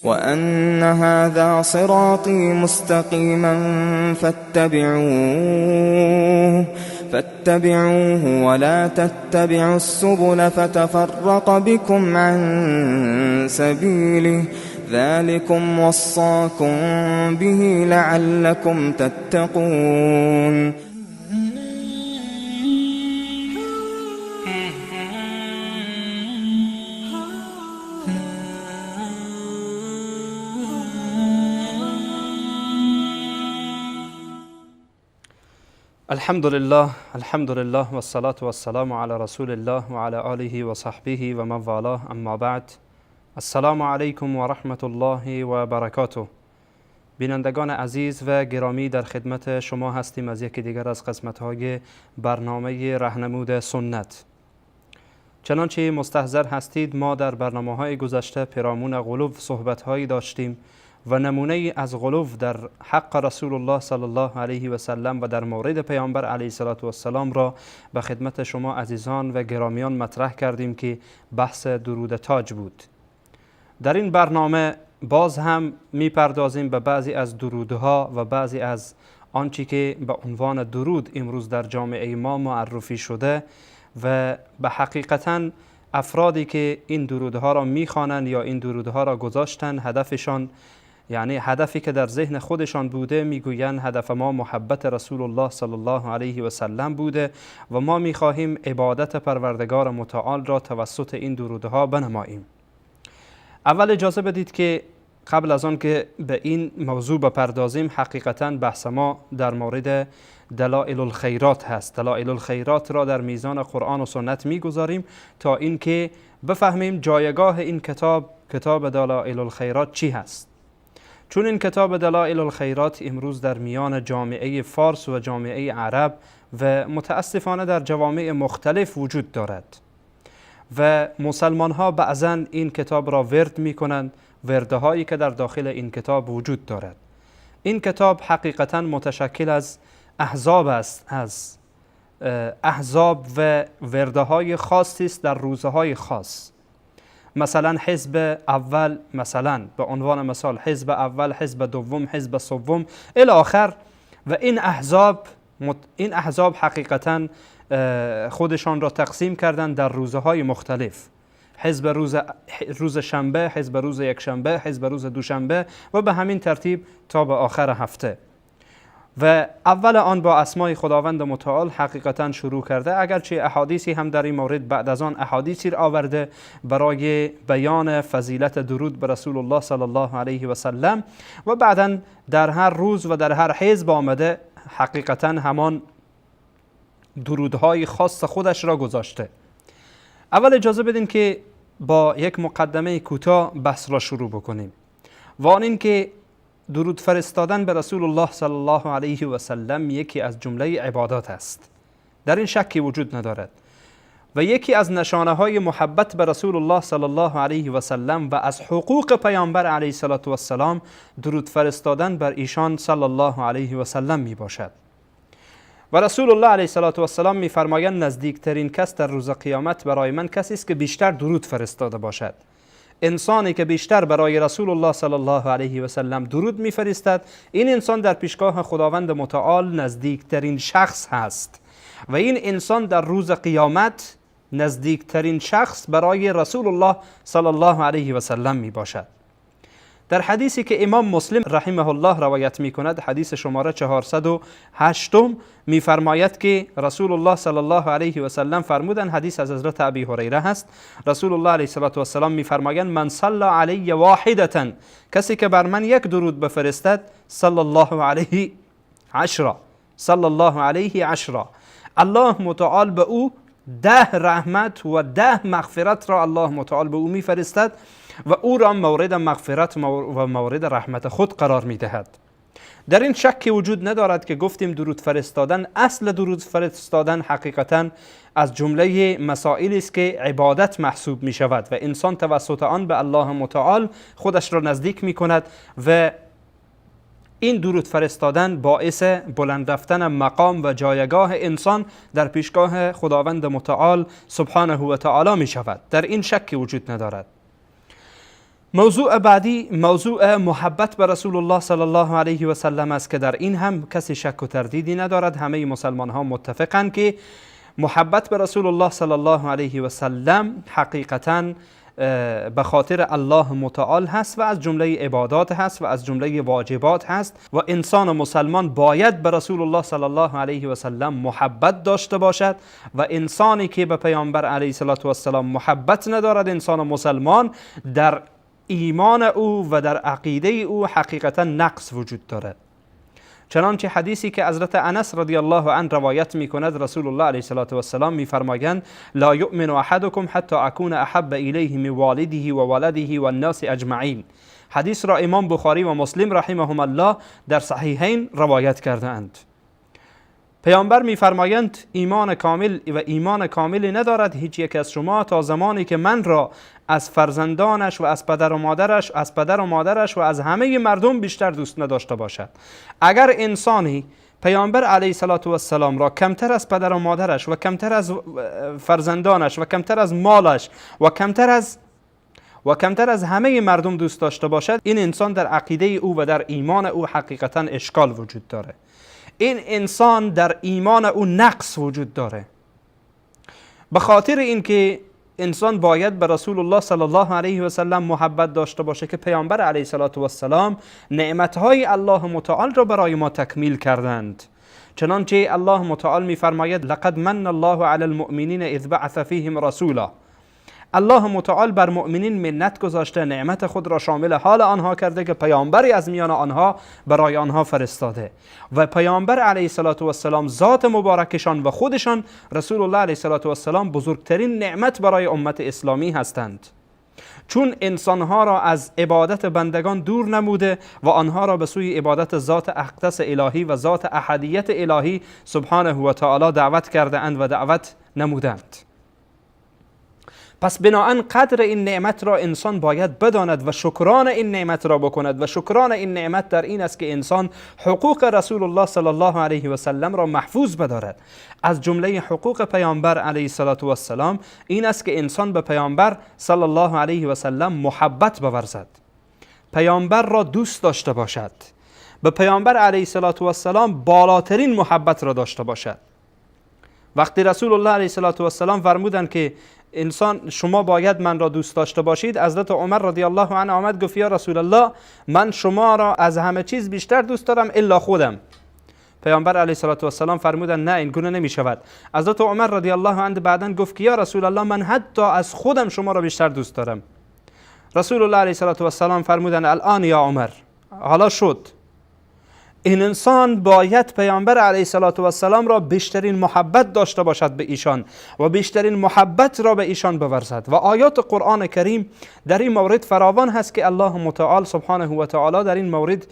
وأن هذا صراطي مستقيما فاتبعوه ولا تتبعوا السبل فتفرق بكم عن سبيله ذلكم وصاكم به لعلكم تتقون. الحمدلله، الحمدلله والصلاة والسلام علی رسول الله و علی آله و صحبه و من والاه، اما بعد. السلام علیکم و رحمت الله و برکاته. بینندگان عزیز و گرامی، در خدمت شما هستیم از یکی دیگر از قسمت‌های برنامه رهنمود سنت. چنانچه مستحضر هستید، ما در برنامه‌های گذشته پیرامون غلو صحبت‌هایی داشتیم و نمونه از غلو در حق رسول الله صلی الله علیه و سلم و در مورد پیامبر علیه الصلاة والسلام را به خدمت شما عزیزان و گرامیان مطرح کردیم که بحث درود تاج بود. در این برنامه باز هم میپردازیم به بعضی از درودها و بعضی از آنچه که به عنوان درود امروز در جامعه ما معرفی شده و به حقیقتاً افرادی که این درودها را میخوانند یا این درودها را گذاشتن، هدفشان، یعنی هدفی که در ذهن خودشان بوده، میگویند هدف ما محبت رسول الله صلی الله علیه و سلم بوده و ما میخواهیم عبادت پروردگار متعال را توسط این درودها بنماییم. اول اجازه بدید که قبل از آن که به این موضوع بپردازیم، حقیقتاً بحث ما در مورد دلائل الخیرات هست. دلائل الخیرات را در میزان قرآن و سنت میگذاریم تا اینکه بفهمیم جایگاه این کتاب، کتاب دلائل الخیرات چی هست. چون این کتاب دلائل الخیرات امروز در میان جامعه فارس و جامعه عرب و متاسفانه در جوامع مختلف وجود دارد و مسلمان ها بعضا این کتاب را ورد می کنند، وردهایی که در داخل این کتاب وجود دارد. این کتاب حقیقتا متشکل از احزاب است، از احزاب و ورده‌های خاصی است در روزهای خاص. مثلا حزب اول، مثلا به عنوان مثال حزب اول، حزب دوم، حزب سوم الی آخر. و این احزاب حقیقتا خودشان را تقسیم کردن در روزهای مختلف. حزب روز شنبه، حزب روز یکشنبه، حزب روز دوشنبه و به همین ترتیب تا به آخر هفته. و اول آن با اسمای خداوند متعال حقیقتا شروع کرده، اگرچه احادیثی هم در این مورد بعد از آن احادیثی را آورده برای بیان فضیلت درود به رسول الله صلی الله علیه و سلم، و بعدا در هر روز و در هر حزب آمده حقیقتا همان درودهای خاص خودش را گذاشته. اول اجازه بدین که با یک مقدمه کوتاه بحث را شروع بکنیم و آن این که درود فرستادن به رسول الله صلی الله علیه و سلم یکی از جمله عبادات است، در این شکی وجود ندارد، و یکی از نشانه های محبت به رسول الله صلی الله علیه و سلم و از حقوق پیامبر علیه الصلاة والسلام درود فرستادن بر ایشان صلی الله علیه و سلم می باشد. و رسول الله علیه الصلاة والسلام می فرمایند نزدیکترین کس در روز قیامت برای من کسی است که بیشتر درود فرستاده باشد. انسانی که بیشتر برای رسول الله صلی الله علیه و سلم درود میفرستد، این انسان در پیشگاه خداوند متعال نزدیکترین شخص هست و این انسان در روز قیامت نزدیکترین شخص برای رسول الله صلی الله علیه و سلم می باشد. در حدیثی که امام مسلم رحمه الله روایت می کند، حدیث شماره 408 می فرماید که رسول الله صلی الله علیه و سلم فرمودند، حدیث از حضرت ابی هریره هست، رسول الله علیه الصلاة والسلام می فرمایند من صلی علی واحدة، کسی که بر من یک درود بفرستد، صلی الله علیه عشرا، صلی الله علیه عشرا، الله متعال به او 10 رحمت و 10 مغفرت را الله متعال به او میفرستد و او را مورد مغفرت و مورد رحمت خود قرار میدهد. در این شکی وجود ندارد که گفتیم درود فرستادن، اصل درود فرستادن حقیقتا از جمله مسائلی است که عبادت محسوب می شود و انسان توسط آن به الله متعال خودش را نزدیک می کند و این درود فرستادن باعث بلند رفتن مقام و جایگاه انسان در پیشگاه خداوند متعال سبحانه و تعالی می شود. در این شکی وجود ندارد. موضوع بعدی موضوع محبت به رسول الله صلی الله علیه و سلم است که در این هم کسی شک و تردیدی ندارد. همه مسلمان ها متفقند که محبت به رسول الله صلی الله علیه و سلم حقیقتا به خاطر الله متعال هست و از جمله عبادات هست و از جمله واجبات هست و انسان مسلمان باید به رسول الله صلی الله علیه و سلم محبت داشته باشد و انسانی که به پیامبر علیه السلام محبت ندارد، انسان مسلمان، در ایمان او و در عقیده او حقیقتا نقص وجود دارد. چنانچه حدیثی که حضرت انس رضی الله عنه روایت می کند، رسول الله علیه السلام می فرمایند لا یؤمن احدکم حتی اکون احب الیه من والده و ولده و الناس اجمعین. حدیث را امام بخاری و مسلم رحمهم الله در صحیحین روایت کرده اند. پیامبر می‌فرمایند ایمان کامل و ایمان کاملی ندارد هیچ یک از شما تا زمانی که من را از فرزندانش و از پدر و مادرش، از پدر و مادرش و از همه مردم بیشتر دوست نداشته باشد. اگر انسانی پیامبر علیه السلام را کمتر از پدر و مادرش و کمتر از فرزندانش و کمتر از مالش و کمتر از همه مردم دوست داشته باشد، این انسان در عقیده او و در ایمان او حقیقتا اشکال وجود داره. این انسان در ایمان او نقص وجود داره. به خاطر اینکه انسان باید به رسول الله صلی الله علیه و سلم محبت داشته باشه که پیامبر علیه السلام نعمتهای الله متعال را برای ما تکمیل کردند. چنانچه الله متعال می‌فرماید لقد من الله علی المؤمنین اذ بعث فیهم رسولا. الله متعال بر مؤمنین منت گذاشته، نعمت خود را شامل حال آنها کرده که پیامبری از میان آنها برای آنها فرستاده و پیامبر علیه السلام ذات مبارکشان و خودشان رسول الله علیه السلام بزرگترین نعمت برای امت اسلامی هستند، چون انسانها را از عبادت بندگان دور نموده و آنها را به سوی عبادت ذات اقدس الهی و ذات احدیت الهی سبحانه و تعالی دعوت کرده اند و دعوت نمودند. پس بناهن قدر این نعمت را انسان باید بداند و شکران این نعمت را بکند و شکران این نعمت در این است که انسان حقوق رسول الله صلی الله علیه و سلم را محفوظ بدارد. از جمله حقوق پیامبر علیه السلام این است که انسان به پیامبر صلی الله علیه و سلم محبت بورزد، پیامبر را دوست داشته باشد، به پیامبر علیه السلام بالاترین محبت را داشته باشد. وقتی رسول الله علیه السلام فرمودند که انسان شما باید من را دوست داشته باشید، حضرت عمر رضی الله عنه آمد گفت یا رسول الله من شما را از همه چیز بیشتر دوست دارم الا خودم. پیامبر علیه السلام فرمودند نه، این گونه نمی شود. حضرت عمر رضی الله عنه بعداً گفت که یا رسول الله من حتی از خودم شما را بیشتر دوست دارم. رسول الله علیه السلام فرمودند الان یا عمر، حالا شد. این انسان باید پیامبر علیه السلام را بیشترین محبت داشته باشد به ایشان و بیشترین محبت را به ایشان بورزد. و آیات قرآن کریم در این مورد فراوان هست که الله متعال سبحانه و تعالی در این مورد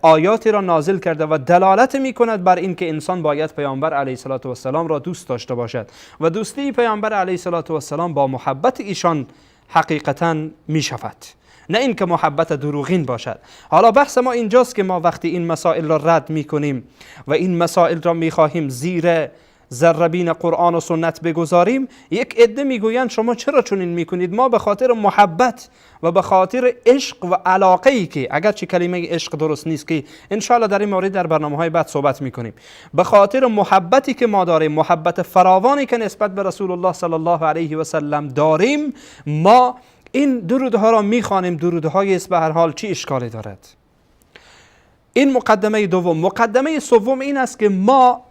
آیاتی را نازل کرده و دلالت می کند بر این که انسان باید پیامبر علیه السلام را دوست داشته باشد و دوستی پیامبر علیه السلام با محبت ایشان حقیقتا می شود، نه اینکه محبت دروغین باشد. حالا بحث ما اینجاست که ما وقتی این مسائل را رد میکنیم و این مسائل را میخواهیم زیر ذره‌بین قرآن و سنت بگذاریم، یک عده میگویند شما چرا چنین میکنید؟ ما به خاطر محبت و به خاطر عشق و علاقه ای که، اگرچه کلمه عشق درست نیست که انشاءالله در این مورد در برنامه‌های بعد صحبت میکنیم، به خاطر محبتی که ما داریم، محبت فراوانی که نسبت به رسول الله صلی الله علیه و سلم داریم، ما این درودها را میخوانیم. درودهای است، به هر حال چی اشکالی دارد؟ این مقدمه دوم. مقدمه سوم این است که ما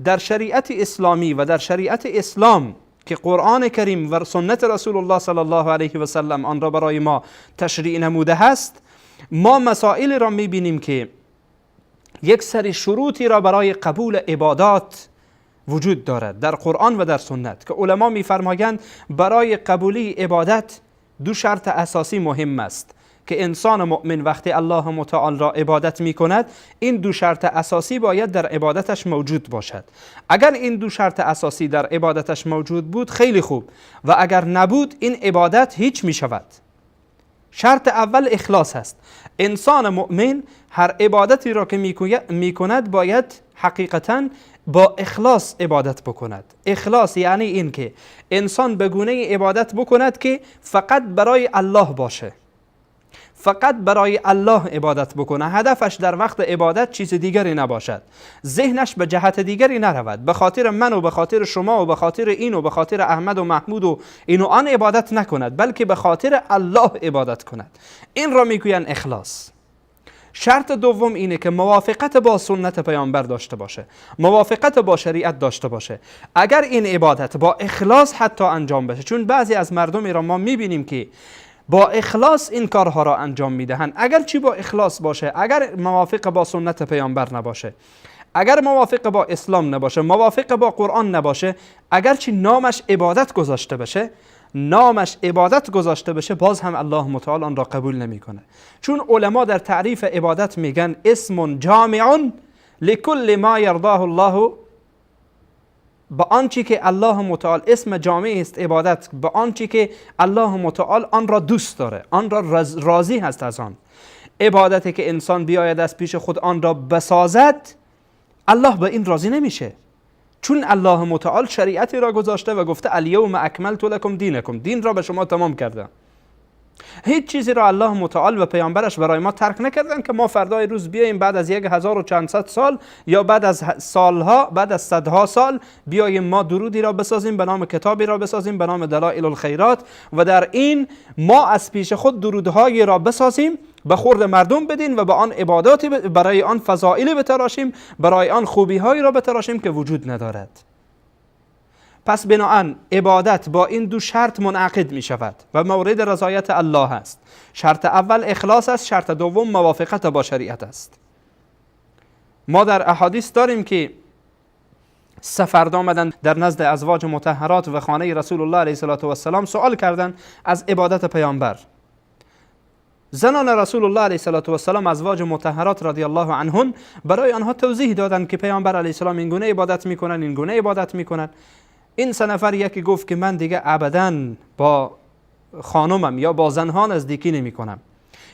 در شریعت اسلامی و در شریعت اسلام که قرآن کریم و سنت رسول الله صلی الله علیه و سلم آن را برای ما تشریع نموده است، ما مسائل را میبینیم که یک سری شروطی را برای قبول عبادات وجود دارد در قرآن و در سنت که علما می‌فرمایند برای قبولی عبادت دو شرط اساسی مهم است که انسان مؤمن وقتی الله متعال را عبادت می کند این دو شرط اساسی باید در عبادتش موجود باشد. اگر این دو شرط اساسی در عبادتش موجود بود خیلی خوب، و اگر نبود این عبادت هیچ می شود. شرط اول اخلاص است. انسان مؤمن هر عبادتی را که می کند باید حقیقتاً با اخلاص عبادت بکند. اخلاص یعنی این که انسان به گونه عبادت بکند که فقط برای الله باشه، فقط برای الله عبادت بکنه، هدفش در وقت عبادت چیز دیگری نباشد، ذهنش به جهت دیگری نرود، به خاطر من و به خاطر شما و به خاطر این و به خاطر احمد و محمود و این و آن عبادت نکند، بلکه به خاطر الله عبادت کند. این را میگویند اخلاص. شرط دوم اینه که موافقت با سنت پیامبر داشته باشه، موافقت با شریعت داشته باشه. اگر این عبادت با اخلاص حتی انجام بشه، چون بعضی از مردم را ما میبینیم که با اخلاص این کارها را انجام میدهند، اگر چی با اخلاص باشه، اگر موافق با سنت پیامبر نباشه، اگر موافق با اسلام نباشه، موافق با قرآن نباشه، اگر چی نامش عبادت گذاشته بشه، نامش عبادت گذاشته بشه، باز هم الله متعال آن را قبول نمیکنه. چون علما در تعریف عبادت میگن اسم جامع لکل ما یرضاه الله، به آنچه که الله متعال اسم جامع است عبادت، به آنچه که الله متعال آن را دوست داره، آن را راضی هست از آن. عبادتی که انسان بیاید از پیش خود آن را بسازد، الله به این راضی نمیشه، چون الله متعال شریعتی را گذاشته و گفته الیوم اکملت لکم دینکم، دین را به شما تمام کردم. هیچ چیزی را الله متعال و پیامبرش برای ما ترک نکردن که ما فردای روز بیاییم بعد از 1000 و چند صد سال یا بعد از سالها، بعد از صدها سال بیاییم ما درودی را بسازیم به نام کتابی را بسازیم به نام دلائل الخیرات و در این ما از پیش خود درودهایی را بسازیم، به خورد مردم بدین و به آن عباداتی برای آن فضائل بتراشیم، برای آن خوبیهایی را بتراشیم که وجود ندارد. پس بناهن عبادت با این دو شرط منعقد می شود و مورد رضایت الله است. شرط اول اخلاص است، شرط دوم موافقت با شریعت است. ما در احادیث داریم که سه فرد آمدند در نزد ازواج مطهرات و خانه رسول الله علیه الصلاة والسلام سوال کردند از عبادت پیامبر. زنان رسول الله علیه الصلاة والسلام ازواج مطهرات رضی الله عنهن برای آنها توضیح دادند که پیامبر علیه السلام این گونه عبادت میکنن، این گونه عبادت میکنن. این سه نفر یکی گفت که من دیگه ابداً با خانمم یا با زنها نزدیکی نمی کنم.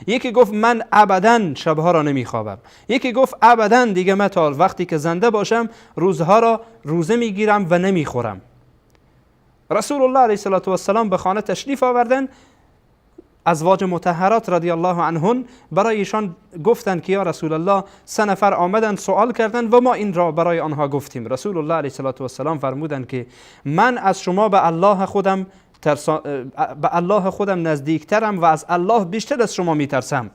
یکی گفت من ابداً شبها را نمیخوابم. یکی گفت ابداً دیگه من تا وقتی که زنده باشم روزها را روزه میگیرم و نمیخورم. رسول الله علیه الصلاة والسلام به خانه تشریف آوردن. ازواج مطهرات رضی الله عنهن برای ایشان گفتند که یا رسول الله سه نفر آمدند سوال کردند و ما این را برای آنها گفتیم. رسول الله علیه الصلاة والسلام فرمودند که من از شما به الله خودم نزدیکترم و از الله بیشتر از شما میترسم.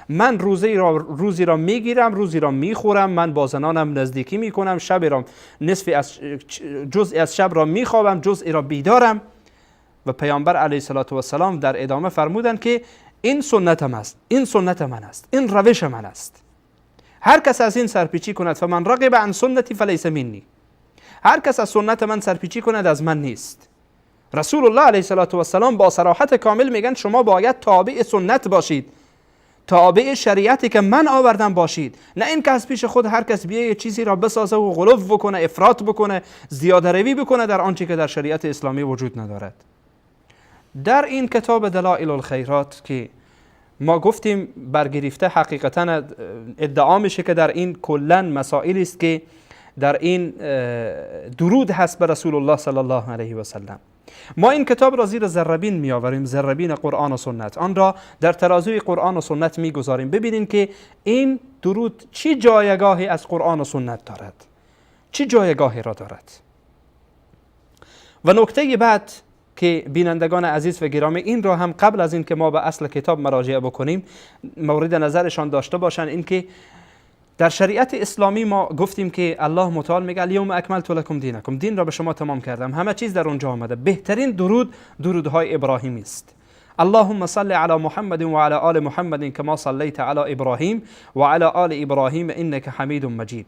من روزی را میگیرم، روزی را میخورم، من با زنانم نزدیکی میکنم، شب را نصفی از جزئی از شب را میخوابم، جزئی را بیدارم. و پیامبر علیه الصلاة والسلام در ادامه فرمودند که این سنتم است، این سنت من است، این روش من است. هر کس از این سرپیچی کند فمن رغب عن سنتی فلیس منی، هر کس از سنت من سرپیچی کند از من نیست. رسول الله علیه الصلاة والسلام با صراحت کامل میگن شما باید تابع سنت باشید، تابع شریعتی که من آوردم باشید، نه این که از پیش خود هر کس بیه چیزی را بسازه و غلو بکنه، افراط بکنه، زیاده روی بکنه در آنچه که در شریعت اسلامی وجود ندارد. در این کتاب دلائل الخیرات که ما گفتیم برگرفته، حقیقتا ادعا میشه که در این کلا مسائلی است که در این درود هست به رسول الله صلی الله علیه و سلم. ما این کتاب را زیر ذره‌بین میآوریم، ذره‌بین قرآن و سنت، آن را در ترازوی قرآن و سنت میگذاریم، ببینیم که این درود چی جایگاهی از قرآن و سنت دارد، چی جایگاهی را دارد. و نکته بعد که بینندگان عزیز و گرامی این را هم قبل از این که ما به اصل کتاب مراجعه بکنیم مورد نظرشان داشته باشند، این که در شریعت اسلامی ما گفتیم که الله متعال میگه الیوم اکملت لکم دینکم، دین را به شما تمام کردم، همه چیز در اونجا آمده. بهترین درود درودهای ابراهیمی است. اللهم صل علی محمد و علی آل محمد کما صلیت علی ابراهیم و علی آل ابراهیم انک حمید مجید.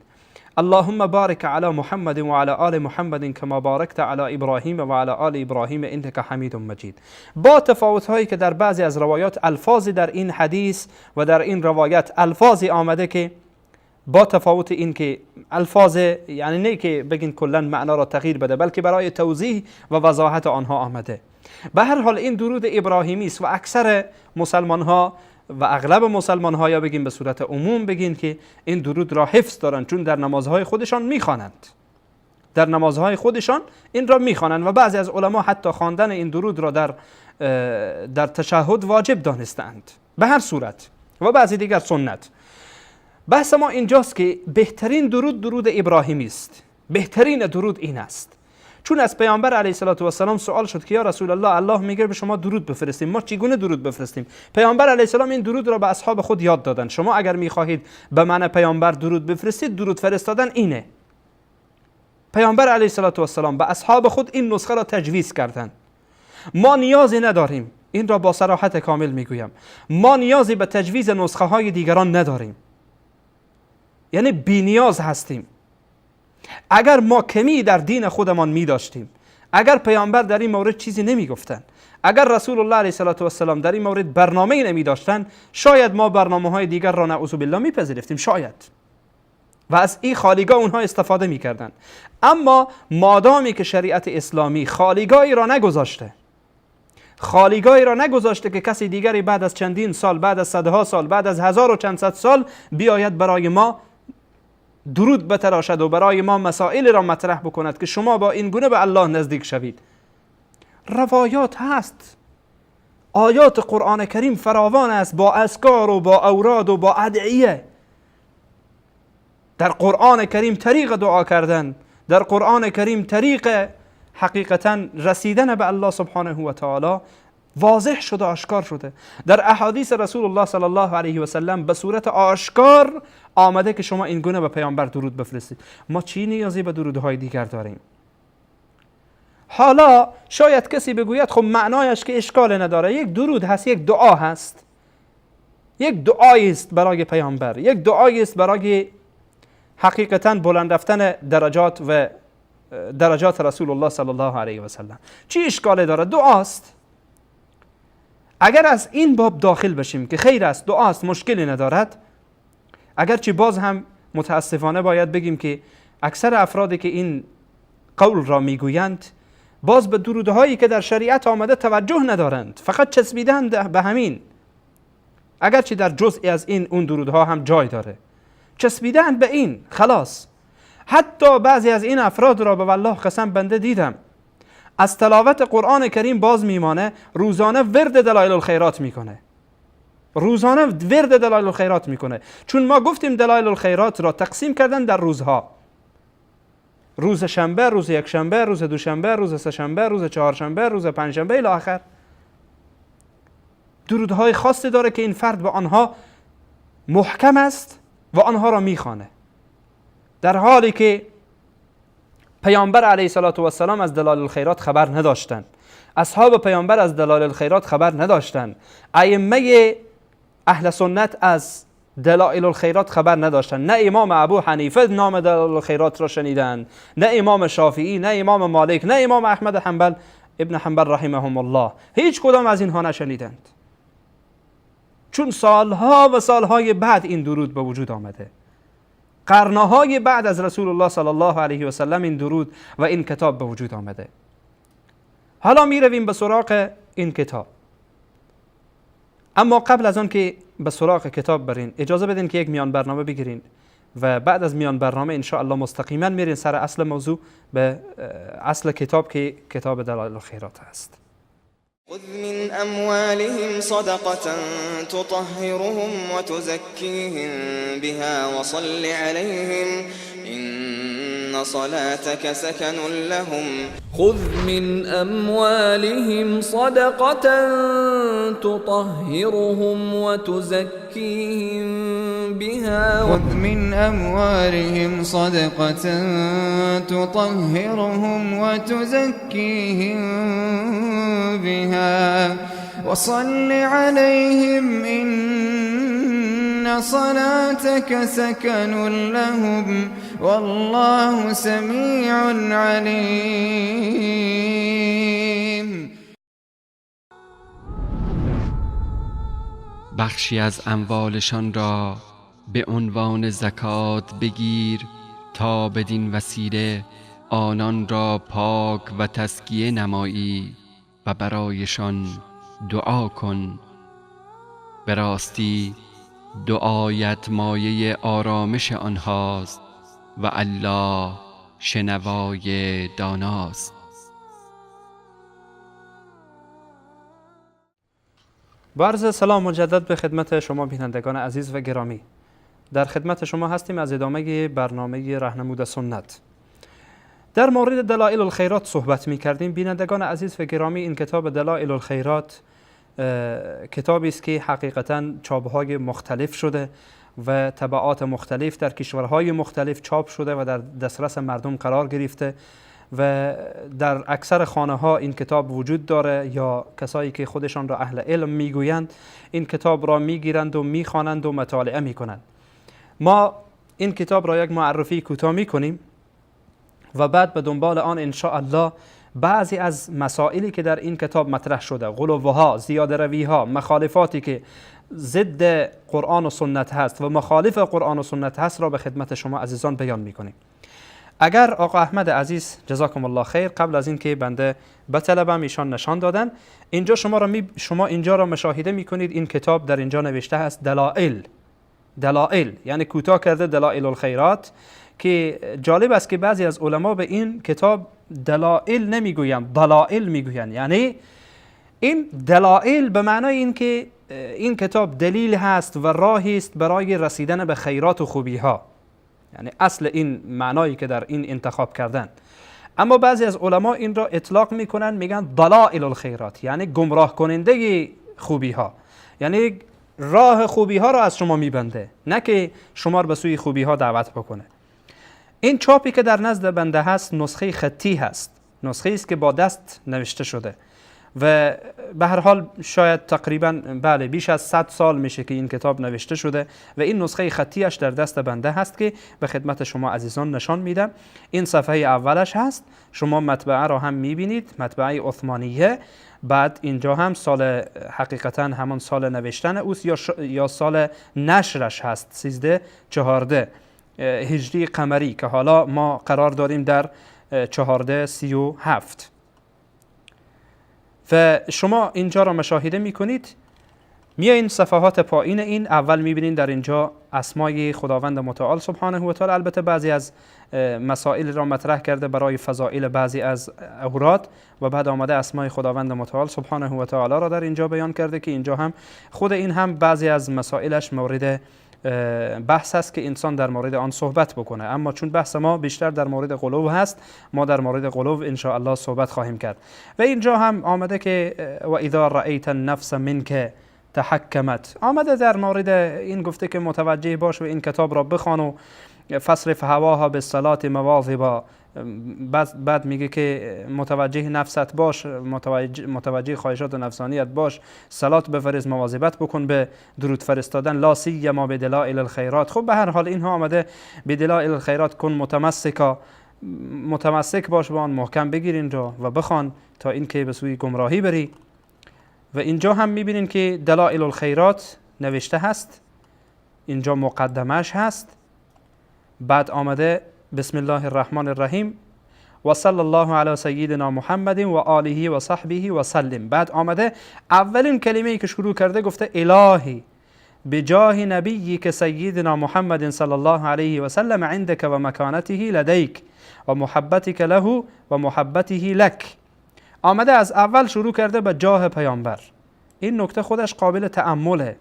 اللهم بارک علی محمد و علی آل محمد کما بارکت علی ابراهیم و علی آل ابراهیم انک حمید مجید. با تفاوت هایی که در بعضی از روایات الفاظی در این حدیث و در این روایت الفاظی آمده که با تفاوت این که الفاظ، یعنی نه که بگین کلا معنا را تغییر بده، بلکه برای توضیح و وضاحت آنها آمده. به هر حال این درود ابراهیمی است و اکثر مسلمان ها و اغلب مسلمان ها، یا بگیم به صورت عموم بگین که این درود را حفظ دارند، چون در نمازهای خودشان میخوانند، در نمازهای خودشان این را میخوانند و بعضی از علما حتی خواندن این درود را در تشهد واجب دانستند. به هر صورت و بعضی دیگر سنت. بحث ما اینجاست که بهترین درود درود ابراهیمی است، بهترین درود این است. چون از پیامبر علیه الصلاة والسلام سوال شد که یا رسول الله، الله میگه به شما درود بفرستیم، ما چگونه درود بفرستیم؟ پیامبر علیه السلام این درود را به اصحاب خود یاد دادن. شما اگر میخواهید به من پیامبر درود بفرستید، درود فرستادن اینه. پیامبر علیه الصلاة والسلام به اصحاب خود این نسخه را تجویز کردند. ما نیازی نداریم، این را با صراحت کامل میگویم، ما نیازی به تجویز نسخه های دیگران نداریم، یعنی بی نیاز هستیم. اگر ما کمی در دین خودمان می داشتیم، اگر پیامبر در این مورد چیزی نمی گفتن، اگر رسول الله علیه الصلاة والسلام در این مورد برنامه‌ای نمی داشتن، شاید ما برنامه های دیگر را نعوذ بالله می پذیرفتیم، شاید، و از این خالیگاه اونها استفاده می کردن. اما مادامی که شریعت اسلامی خالیگاهی را نگذاشته، خالیگاهی را نگذاشته که کسی دیگری بعد از چندین سال، بعد از صدها سال، بعد از هزار و چند صد سال بیاید برای ما درود بتراشد و برای ما مسائل را مطرح بکند که شما با این گونه به الله نزدیک شوید. روایات هست، آیات قرآن کریم فراوان است با اذکار و با اوراد و با ادعیه. در قرآن کریم طریق دعا کردن، در قرآن کریم طریق حقیقتا رسیدن به الله سبحانه و تعالی واضح شده، آشکار شده. در احادیث رسول الله صلی الله علیه و سلم به صورت آشکار آمده که شما این گونه به پیامبر درود بفرستید. ما چی نیازی به درودهای دیگر داریم؟ حالا شاید کسی بگوید خب معنایش که اشکال نداره، یک درود هست، یک دعا هست، یک دعایی است برای پیامبر، یک دعایی است برای حقیقتا بلند رفتن درجات و درجات رسول الله صلی الله علیه و سلم. چی اشکال داره؟ دعاست. اگر از این باب داخل بشیم که خیر است، دعاست، مشکلی ندارد. اگرچه باز هم متاسفانه باید بگیم که اکثر افرادی که این قول را میگویند باز به درودهایی که در شریعت آمده توجه ندارند، فقط چسبیدند به همین. اگرچه در جزئی از این اون درودها هم جای داره، چسبیدند به این، خلاص. حتی بعضی از این افراد را به والله قسم بنده دیدم از تلاوت قرآن کریم باز میمانه، روزانه ورد دلایل الخیرات میکنه، روزانه ورد دلایل الخیرات میکنه. چون ما گفتیم دلایل الخیرات را تقسیم کردن در روزها، روز شنبه، روز یکشنبه، روز دوشنبه، روز سه‌شنبه، روز چهارشنبه، روز پنجشنبه الی آخر. درودهای خاصی داره که این فرد به آنها محکم است و آنها را میخوانه، در حالی که پیامبر علیه الصلاة والسلام از دلایل الخیرات خبر نداشتند، اصحاب پیامبر از دلایل الخیرات خبر نداشتند، ائمه اهل سنت از دلایل الخیرات خبر نداشتند. نه امام ابو حنیفه نام دلایل الخیرات را شنیدند، نه امام شافعی، نه امام مالک، نه امام احمد حنبل ابن حنبل رحمهم الله، هیچ کدام از اینها نشنیدند، چون سالها و سالهای بعد این درود به وجود آمده، قرنهای بعد از رسول الله صلی الله علیه و سلم این درود و این کتاب به وجود آمده. حالا می رویم به سراغ این کتاب. اما قبل از آن که به سراغ کتاب برین، اجازه بدین که یک میان برنامه بگیرین و بعد از میان برنامه انشاءالله مستقیما میرین سر اصل موضوع، به اصل کتاب که کتاب دلایل الخیرات است. خذ من أموالهم صدقة تطهرهم وتزكيهم بها وصل عليهم إن صلاتك سكن لهم. خذ من أموالهم صدقة تطهرهم وتزكيهم بها. خذ من أموالهم صدقة تطهرهم وتزكيهم بها وصل عليهم إن صلاتك سكن لهم والله سميع عليم. بخشی از اموالشان را به عنوان زکات بگیر تا بدین وسیله آنان را پاک و تزکیه نمایی و برایشان دعا کن. به راستی دعایت مایه آرامش آنهاست و الله شنوای داناست. با عرض سلام مجدد به خدمت شما بینندگان عزیز و گرامی، در خدمت شما هستیم از ادامه برنامه رهنمود سنت. در مورد دلائل الخیرات صحبت می کردیم. بینندگان عزیز و گرامی، این کتاب دلائل الخیرات کتابی است که حقیقتاً چاپ‌های مختلف شده و طبعات مختلف در کشورهای مختلف چاپ شده و در دسترس مردم قرار گرفته و در اکثر خانه ها این کتاب وجود داره، یا کسایی که خودشان را اهل علم میگویند این کتاب را میگیرند و میخوانند و مطالعه میکنند. ما این کتاب را یک معرفی کوتاه میکنیم و بعد به دنبال آن ان شاء الله بعضی از مسائلی که در این کتاب مطرح شده، غلوها، زیاده رویها، مخالفاتی که ضد قرآن و سنت هست و مخالف قرآن و سنت هست را به خدمت شما عزیزان بیان میکنیم. اگر آقا احمد عزیز جزاکم الله خیر قبل از اینکه بنده بطلبم ایشان نشان دادن، اینجا شما اینجا را مشاهده میکنید. این کتاب در اینجا نوشته هست دلائل، دلائل یعنی کوتاه کرده دلائل الخیرات، که جالب است که بعضی از علما به این کتاب دلائل نمیگویند، دلائل میگویند. یعنی این دلائل به معنای این که این کتاب دلیل هست و راهی است برای رسیدن به خیرات و خوبی ها، یعنی اصل این معنایی که در این انتخاب کردن. اما بعضی از علما این را اطلاق میکنن، میگن دلائل الخیرات، یعنی گمراه کننده خوبی ها، یعنی راه خوبی ها را از شما میبنده، نه که شما را به سوی خوبی ها دعوت بکنه. این چاپی که در نزد بنده هست نسخه خطی هست، نسخه است که با دست نوشته شده و به هر حال شاید تقریبا بله بیش از 100 سال میشه که این کتاب نوشته شده و این نسخه خطیش در دست بنده هست که به خدمت شما عزیزان نشان میدم. این صفحه اولش هست، شما مطبعه را هم میبینید، مطبعه عثمانیه. بعد اینجا هم سال، حقیقتا همان سال نوشتن اوست یا سال نشرش هست، 1314 هجری قمری که حالا ما قرار داریم در 1437. و شما اینجا را مشاهده میکنید. میایین صفحات پایین این اول میبینین در اینجا اسمای خداوند متعال سبحانه و تعالی، البته بعضی از مسائل را مطرح کرده برای فضائل بعضی از اوراد و بعد آمده اسمای خداوند متعال سبحانه و تعالی را در اینجا بیان کرده که اینجا هم خود این هم بعضی از مسائلش مورد بحث هست که انسان در مورد آن صحبت بکنه، اما چون بحث ما بیشتر در مورد غلو هست، ما در مورد غلو ان شاء الله صحبت خواهیم کرد. و اینجا هم آمده که و اذا رأیت النفس منک تحکمت، آمده در مورد این گفته که متوجه باش و این کتاب را بخوان و فصرف هواها بالصلاة مواظبا. بعد میگه که متوجه نفست باش، متوجه خواهشات نفسانیت باش، صلات بفرست، مواظبت بکن به درود فرستادن، لا سیما به دلائل الخیرات. خب به هر حال اینها آمده به دلائل الخیرات کن متمسکا، متمسک باش به آن، محکم بگیر اینجا و بخوان تا اینکه به سوی گمراهی بری. و اینجا هم میبینین که دلائل الخیرات نوشته هست، اینجا مقدمش هست. بعد آمده بسم الله الرحمن الرحیم و صلی الله علی سیدنا محمد و آله و صحبه و سلم. بعد آمده اولین کلمه ای که شروع کرده گفته الهی بجاه نبیک سیدنا محمد صلی الله علیه و سلم عندك و مکانته لدیک و محبتک له و محبته لک. آمده از اول شروع کرده به جاه پیامبر. این نکته خودش قابل تأمله.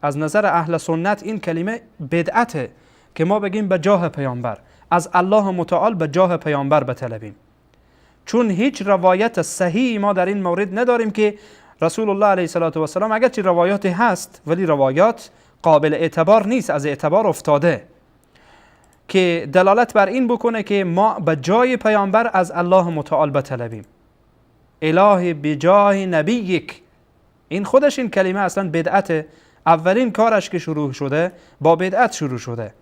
از نظر اهل سنت این کلمه بدعته که ما بگیم به جاه پیامبر، از الله متعال به جاه پیامبر بطلبیم، چون هیچ روایت صحیح ما در این مورد نداریم که رسول الله علیه الصلاة والسلام، اگرچه روایاتی هست ولی روایات قابل اعتبار نیست، از اعتبار افتاده، که دلالت بر این بکنه که ما به جای پیامبر از الله متعال بطلبیم. اله بجاه نبیک، این خودش این کلمه اصلا بدعت، اولین کارش که شروع شده با بدعت شروع شده.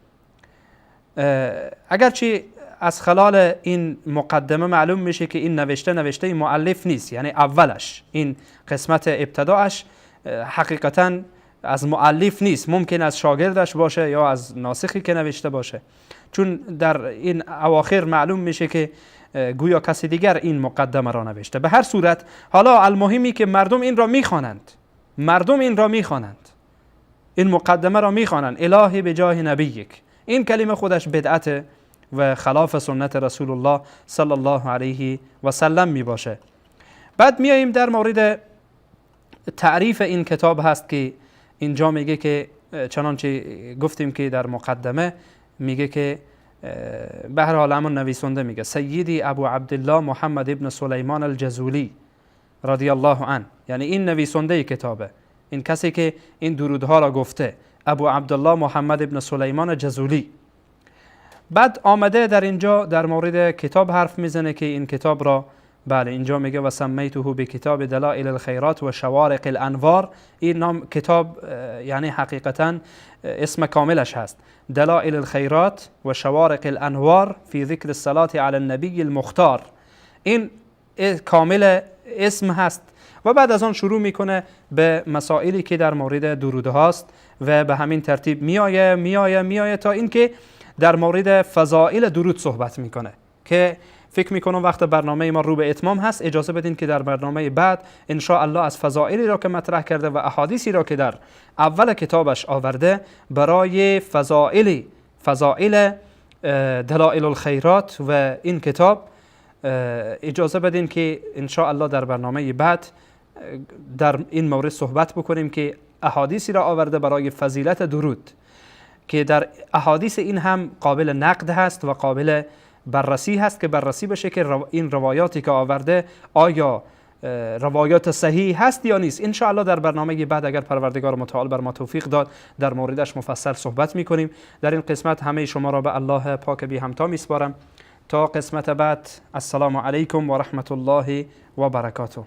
اگرچه از خلال این مقدمه معلوم میشه که این نوشته نوشته مؤلف نیست، یعنی اولش این قسمت ابتداعش حقیقتا از مؤلف نیست، ممکن از شاگردش باشه یا از ناسخی که نوشته باشه، چون در این اواخر معلوم میشه که گویا کسی دیگر این مقدمه را نوشته. به هر صورت حالا المهمی که مردم این را میخوانند، مردم این را میخوانند، این مقدمه را میخوانند، الهی به جاه نبیک، این کلمه خودش بدعت و خلاف سنت رسول الله صلی الله علیه و سلم می باشه. بعد میاییم در مورد تعریف این کتاب هست که اینجا میگه که چنانچه گفتیم که در مقدمه میگه که به هر حال همون نویسنده میگه سیدی ابو عبدالله محمد ابن سلیمان الجزولی رضی الله عنه، یعنی این نویسنده کتابه، این کسی که این درودها را گفته، ابو عبدالله محمد ابن سلیمان جزولی. بعد آمده در اینجا در مورد کتاب حرف میزنه که این کتاب را، بله اینجا میگه و سمیته به کتاب دلائل الخیرات و شوارق الانوار. این نام کتاب یعنی حقیقتا اسم کاملش هست، دلائل الخیرات و شوارق الانوار فی ذکر الصلاة علی النبی المختار. این کامل اسم هست و بعد از آن شروع میکنه به مسائلی که در مورد درود هاست و به همین ترتیب میایه میایه میایه تا اینکه در مورد فضائل درود صحبت میکنه که فکر میکنم وقت برنامه ما رو به اتمام هست. اجازه بدین که در برنامه بعد ان شاء الله از فضائلی را که مطرح کرده و احادیثی را که در اول کتابش آورده برای فضائل دلائل الخیرات و این کتاب، اجازه بدین که ان شاء الله در برنامه بعد در این مورد صحبت بکنیم که احادیثی را آورده برای فضیلت درود که در احادیث این هم قابل نقد هست و قابل بررسی هست که بررسی بشه که این روایاتی که آورده آیا روایات صحیح هست یا نیست. ان شاء الله در برنامه بعد اگر پروردگار متعال بر ما توفیق داد در موردش مفصل صحبت میکنیم. در این قسمت همه شما را به الله پاک بی همتا میسپارم تا قسمت بعد. السلام علیکم و رحمت الله و برکاته.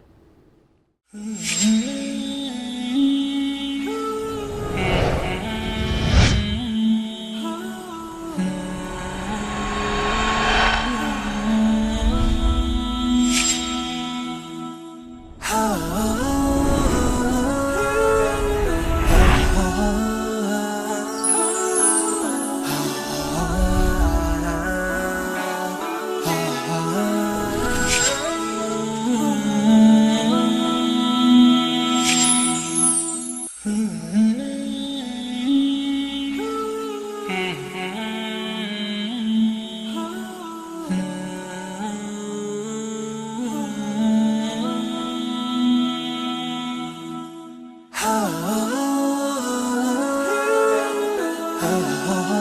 Oh.